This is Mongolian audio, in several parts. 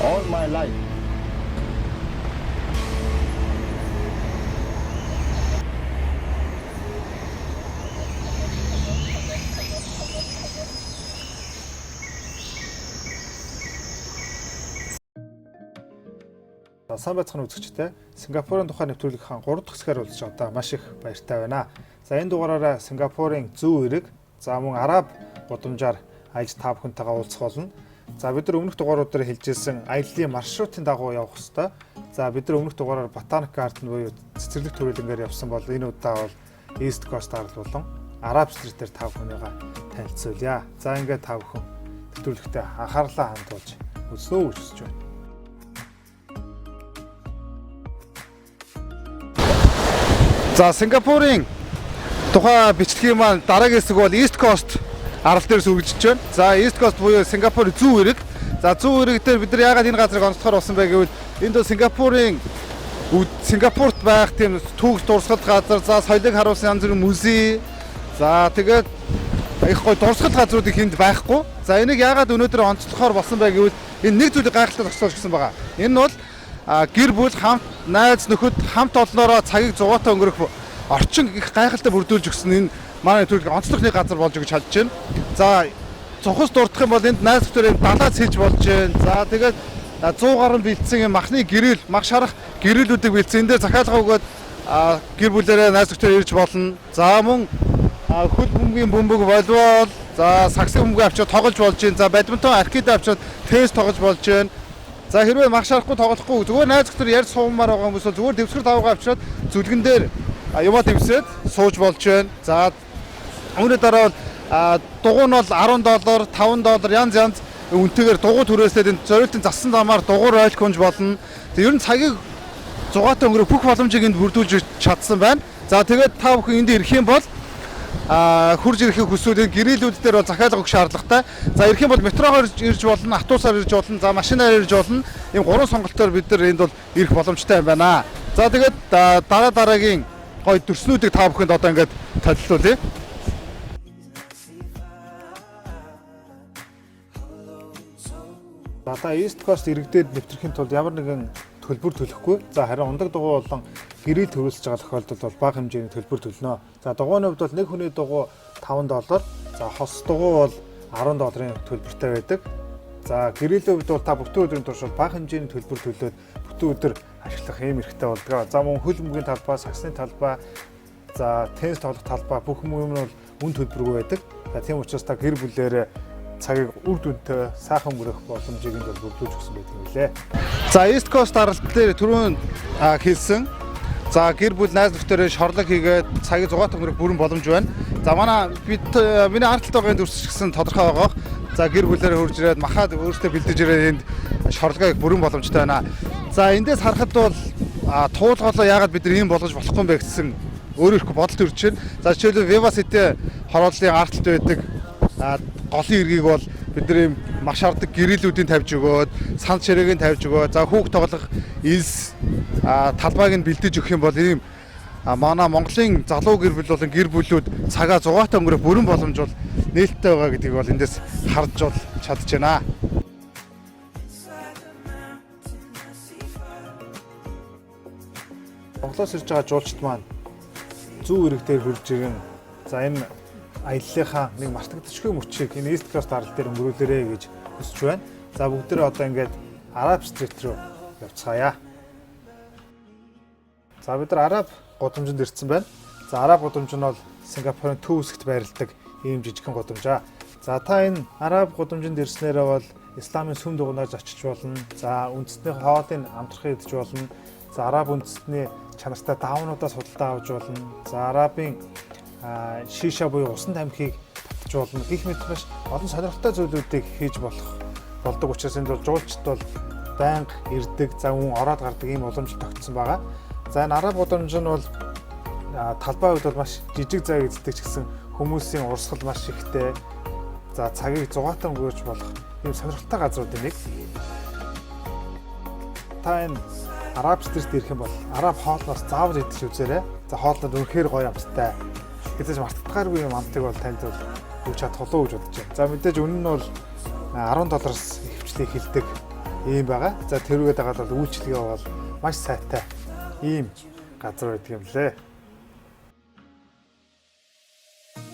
All my life. Сайн байцгаана үзэгчдээ. Сингапурын тухай нэвтрүүлгийнхаа 3 дахь хэсгээр уулзч одоо маш их баяртай байна. За, энэ дугаараараа Сингапурын зүүн эрэг, за мөн Араб гудамжаар аялж та бүхэнтэйгээ уулзах болно. За, бид нар өмнөх дугааруудаар хэлжсэн аяллаа маршрутын дагуу явах ёстой. За, бид нар өмнөх дугаараар Botanic Garden буюу цэцэрлэг төрөлнгээр явсан бол энэ удаа бол East Coast арал болон Arab Street-ээр та бүхнийгээ танилцуулъя. За, ингээд та бүхэн нэвтрүүлэгтээ анхаарлаа хандуулж үзнэ үү гэж хүсэж байна. За, Сингапурын тухай бичлэгийн маань дараагийн хэсэг бол East Coast арал дээр үргэлжилж байна. За, East Coast буюу Сингапурын зүүн эрэг. За, зүүн эрэг дээр бид нар яагаад энэ газрыг онцлохоор болсон бэ гэвэл энд бол Сингапурт байх тийм түүх дурсгал газар, за соёлыг харуулсан янз бүрийн музей, за тэгээд их гоё дурсгал газрууд их энд байхгүй. За, энийг яагаад өнөөдөр онцлохоор болсон бэ гэвэл энэ нэг зүйлийг гайхалтай зохицуулж гисэн байгаа. Энэ бол гэр бүл хамт, найз нөхөд хамт олноороо цагийг зугаатай өнгөрөх орчин их гайхалтай бүрдүүлж өгсөн энэ манай төрлийн онцлог нэг газар болж өгч чадж байна. За, цухас дурдах юм бол энд найз нөхдөөр далаа цэлж болж байна. За, тэгээд 100 гаруй бэлдсэн юм махны гэрэл, мах шарах гэрэлүүдийг бэлдсэн. Энэ дээр захиалга өгөөд гэр бүлээрээ найз нөхдөөр ирж болно. За, мөн хөл бөмбөгийн бөмбөг, волейбол, за сагсын бөмбөг авчиад тоглож болж байна. За, бадминтон, аркид авчиад теннис тоглож болж байна. За, хэрвээ мах шарахгүй тоглохгүй, зүгээр найз нөхдөр ярьж суумаар байгаа хүмүүс бол зүгээр дэвсгэр тавгаа авчираад зүлгэн дээр юмаа дэвсээд сууж болж байна. За, үүний дараа бол дугуй нь бол 10 доллар, 5 доллар янз янз үнэтэйгээр дугуй түрээслээд энэ зориултын зассан замаар дугуй ойлконж болно. Тэг ер нь цагийг зугаатай өнгөрөх бүх боломжийг энд бүрдүүлж чадсан байна. За, тэгээд та бүхэн энд ирэх юм бол хурж ирэхийг хүсвэл энэ гэрээлүүд дээр бол захиалга өгөх шаардлагатай. За, ирэх юм бол метрогоор ирж болно, автобусаар ирж болно, за машинаар ирж болно. Ийм гурван сонголтоор бид нар энд бол ирэх боломжтой юм байна. За, тэгээд дараа дараагийн гоё дүрснүүдийг та бүхэнд одоо ингээд танилцуулъя. За, та East Coast иргэдээд нэвтрэхийн тулд ямар нэгэн төлбөр төлөхгүй. За, харин ундаг дугуй болон гэрэл төрүүлж байгаа тохиолдолд бол бага хэмжээний төлбөр төлнө. За, дугуйны хувьд бол нэг хүний дугуй 5 доллар, за хос дугуй бол 10 долларын төлбөртэй байдаг. За, гэрээлийн хувьд бол та бүтэн өдрийн турш бол бага хэмжээний төлбөр төлөөд бүтэн өдөр ашиглах ийм эрхтэй болдог. За, мөн хөл бөмбөгийн талбай, сагсны талбай, за теннис тоглох талбай бүх юм нь бол үн төлбөргүй байдаг. За, тийм учраас та гэр бүлээрээ цагийг үр дүнтэй сайхан өнгөрөх боломжийг энд бол бүрдүүлж өгсөн байдаг юм лээ. За, East Coast аралт дээр түрүүн хэлсэн. За, гэр бүл найз нөхдөөрөө шорлог хийгээд цагийг зугаатай өнгөрөх бүрэн боломж байна. За, манай бид миний ард талд байгаа энд үрсч гисэн тодорхой байгаа. За, гэр бүлээрээ хурж ирээд махаад өөртөө бэлдэж ирээд энд шорлогоо бүрэн боломжтой байна. За, эндээс харахад бол туулгалаа яагаад бид нар ийм болгож болохгүй юм бэ гэсэн өөрөө их бодол төрж байна. За, жишээлбэл Viva City хорооллын ард талд байдаг голын эргийг бол бид нар ийм маш ардаг гэрээлүүдийн тавьж өгөөд, санд ширээгийн тавьж өгөөд, за хүүхд тоглох элс талбайг нь бэлдэж өгөх юм бол ийм манай Монголын залуу гэр бүл болон гэр бүлүүд цагаа зугаатай өнгөрөх бүрэн боломж бол нээлттэй байгаа гэдгийг бол эндээс харж бол чадж байна. Монголоос ирж байгаа жуулчид маань зүүн эрэг дээр хурж ирэн за энэ аяллынхаа нэг мартагдчихгүй мөчийг энэ East Coast арал дээр өнгөрүүлээрэй гэж хүсэж байна. За, бүгдээрээ одоо ингээд Arab Street руу явцгаая. За, бид нар Араб гудамжинд ирсэн байна. За, Араб гудамж нь бол Сингапурын төв хэсэгт байрладаг ийм жижигхэн гудамжаа. За, та энэ Араб гудамжинд ирснээрээ бол исламын сүм дугуйнаар очиж болно. За, үндэстний хоолыг амтрахыг идэж болно. За, араб үндэстний чанартай даавнуудаас худалдаа авч болно. За, арабын шиша буюу усан тамхиг татж болно. Гэх мэт маш олон сонирхолтой зүйлүүдийг хийж болох болдог учраас энд бол жуулчд бол байнга ирдэг, за үн ороод гардаг ийм боломж тогтсон байгаа. За, энэ араб гудамж нь бол талбай хувьд бол маш жижиг зай эзэлдэг ч гэсэн хүмүүсийн урсгал маш ихтэй. За, цагийг зугаатай өнгөрөөж болох ийм сонирхолтой газруудын нэг. Та энэ Араб Street ирэх юм бол араб хоолноос заавал идэж үзээрэй. За, хоолнод үнэхээр гоё амттай. Гэвч мартагдгааргүй юм амтыг бол танд бол өгч чадах болов уу гэж бодож байна. За, мэдээж үнэ нь бол 10 доллараас ихэвчлэн эхэлдэг. ийм байгаа. За, тэрүүгээ дагаад бол үйлчилгээ бол маш сайтай ийм газар байдаг юм лээ.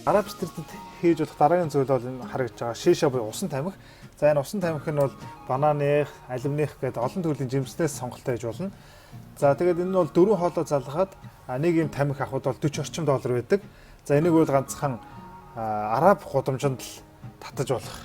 Arab Street-д хийж болох дараагийн зүйл бол энэ харагдж байгаа шиша буюу усан тамхи. За, энэ усан тамхи нь бол бананых, алимных гэдэг олон төрлийн жимснээс сонголтоо хийж болно. За, тэгээд энэ нь бол дөрвөн хоолой залгахад нэг юм тамхи авахд бол 40 орчим доллар байдаг. За, энийг бол ганцхан араб гудамжинд л татаж болох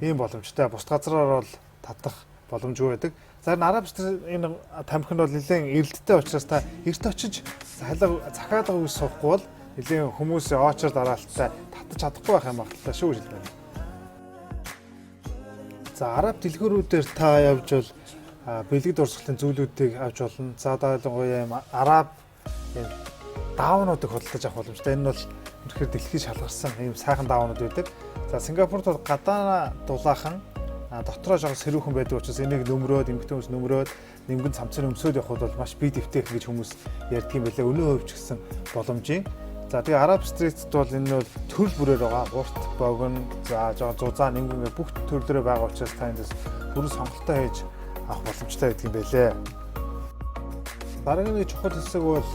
ийм боломжтой. Бусад газраар бол татах боломжгүй байдаг. За, энэ Arab энэ тамхи нь бол нэлээд эрэлттэй учраас та эрт очиж халиа захиалга өгч суухгүй бол нэлээд хүмүүсийн очор дараалттай татаж чадахгүй байх юм багталтай шүү гэж хэлмээр. За, араб дэлгүүрүүдээр та явж бол бэлэг дурсгалын зүйлүүдийг авч болно. За, ялангуяа юм араб юм даавнуудыг худалдаж авах боломжтой. Энэ нь бол үнэхээр дэлхийг шалгарсан ийм сайхан даавнууд байдаг. За, Сингапурт бол гадаана дулаахан, дотроо жоохон сэрүүхэн байдаг учраас энийг нөмрөөд, эмэгтэй хүмүүс нөмрөөд, нимгэн цамцын өмсөөд явхад бол маш бие дэвтээх гэж хүмүүс ярьдаг юм байлаа. Өнөө хувьч гэсэн боломжийн. За, тэгээ Arab Street-д бол энэ нь бол төрөл бүрээр байгаа. Урт, богино, за жоохон зузаан, нимгэн гэх бүх төрлөөрөө байгаа учраас та эндээс бүрэн сонголтоо хийж авах боломжтой байдаг юм байлээ. Дараагийн нэг чухал хэсэг бол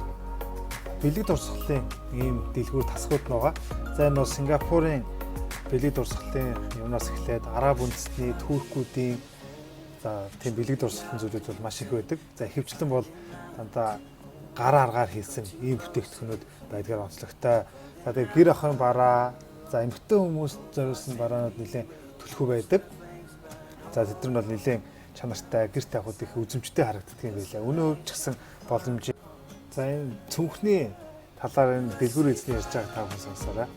бэлэг дурсгалын ийм дэлгүүр тасгууд нь байгаа. За, энэ бол Сингапурын бэлэг дурсгалын юмнаас эхлээд араб үндэстний, туркүүдийн, за, тийм бэлэг дурсгалын зүйлүүд бол маш их байдаг. За, ихэвчлэн бол дандаа гар аргаар хийсэн ийм бүтээгдэхүүнүүд байдгаар онцлогтой. За, тэгээ гэр ахуйн бараа, за, эмэгтэй хүмүүс зориулсан бараанууд нэлээд түлхүү байдаг. За, тэд нар бол нэлээд чанартай, гэр тавихад их үзэмжтэй харагддаг юм байлаа. Өнөө хувьд ч гэсэн боломж. За, энэ цүнхний талаар энэ дэлгүүр эзний ярьж байгааг та бүхэн сонсоорой.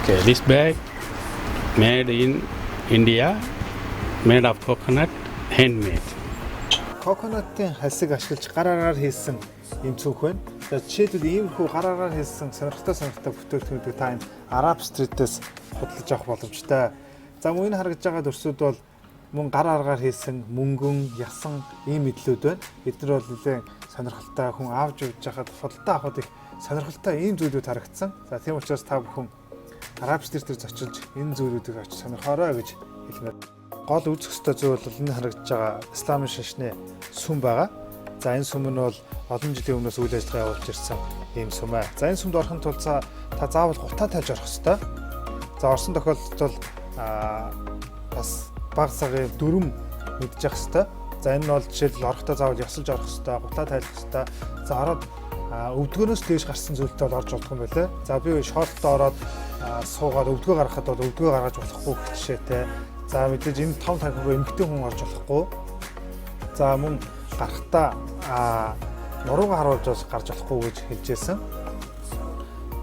Okay, this bag made in India, made of coconut, handmade. Coconut-ын хальсыг ашиглаж гар аргаар хийсэн ийм цүнх байна. За, жишээлбэл, иймэрхүү гар аргаар хийсэн сонирхолтой сонирхолтой бүтээгдэхүүнүүдийг та энэ Arab Street-ээс худалдаж авах боломжтой. За, мөн энэ харагдж байгаа дүрсүүд бол мөн гар аргаар хийсэн мөнгөн, ясан ийм мэдлүүд байна. Эдгээр бол нэлээд сонирхолтой, хүн авч явж байхад, худалдаа авахад их сонирхолтой ийм зүйлүүд харагдсан. За, тийм учраас та бүхэн Arab Street-ээр зочилж энэ зүйлүүдийг очиж сонирхоорой гэж хэлмээр. Гол үзэх ёстой зүйл бол энэ харагдж байгаа исламын шашны сүм байгаа. За, энэ сүм нь бол олон жилийн өмнөөс үйл ажиллагаа явуулж ирсэн ийм сүм ээ. За, энэ сүмд орохын тулд та заавал гутаа тайлж орох ёстой. За, орсон тохиолдолд бол бас баг сагын дүрм мэдчих ёстой. За, энэ нь бол жишээлбэл орохдоо заавал ёсолж орох ёстой, гутаа тайлах ёстой. За, ороод өвдгөөрөөс дээш гарсан зүйлтэй бол орж болдгоо юм байлээ. За, би шорттой ороод суугаад өвдгөө гаргахад бол өвдгөө гаргаж болохгүй гэх жишээтэй. За, мэдээж энэ том танхим руу эмэгтэй хүн орж болохгүй. За, мөн гарахтаа нуруугаа харуулж бас гарч болохгүй гэж хэлжсэн.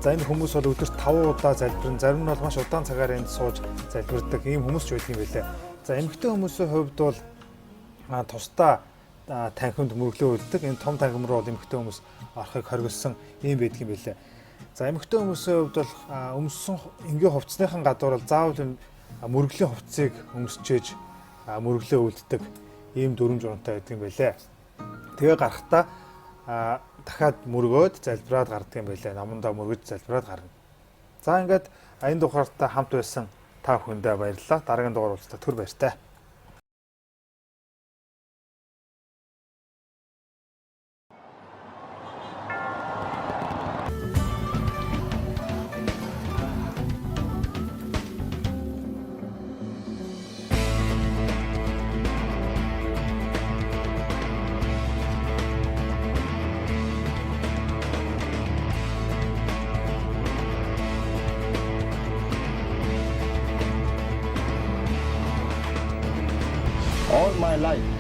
За, энэ хүмүүс бол өдөрт 5 удаа залбирна. Зарим нь бол маш удаан цагаар энд сууж залбирдаг ийм хүмүүс ч байдаг юм билээ. За, эмэгтэй хүмүүсийн хувьд бол тусдаа танхимд мөрөглөө үлддэг. Энэ том танхим руу бол эмэгтэй хүмүүс орохыг хориглосон ийм байдаг юм билээ. За, эмэгтэй хүмүүсийн хувьд бол өмссөн энгийн хувцсныхан гадуур бол заавал юм мөргөлийн хувцсыг өмсчээж мөрөглөө үлддэг ийм дүрм журамтай байдаг юм байлээ. Тэгээ гарахтаа дахиад мөргөөд залбираад гардаг юм байлээ. Номондоо мөргөж залбираад гарна. За, ингээд энэ дугаартай хамт байсан та бүхэндээ баярлалаа. Дараагийн дугаар уулзлаа, түр баяртай. All my life.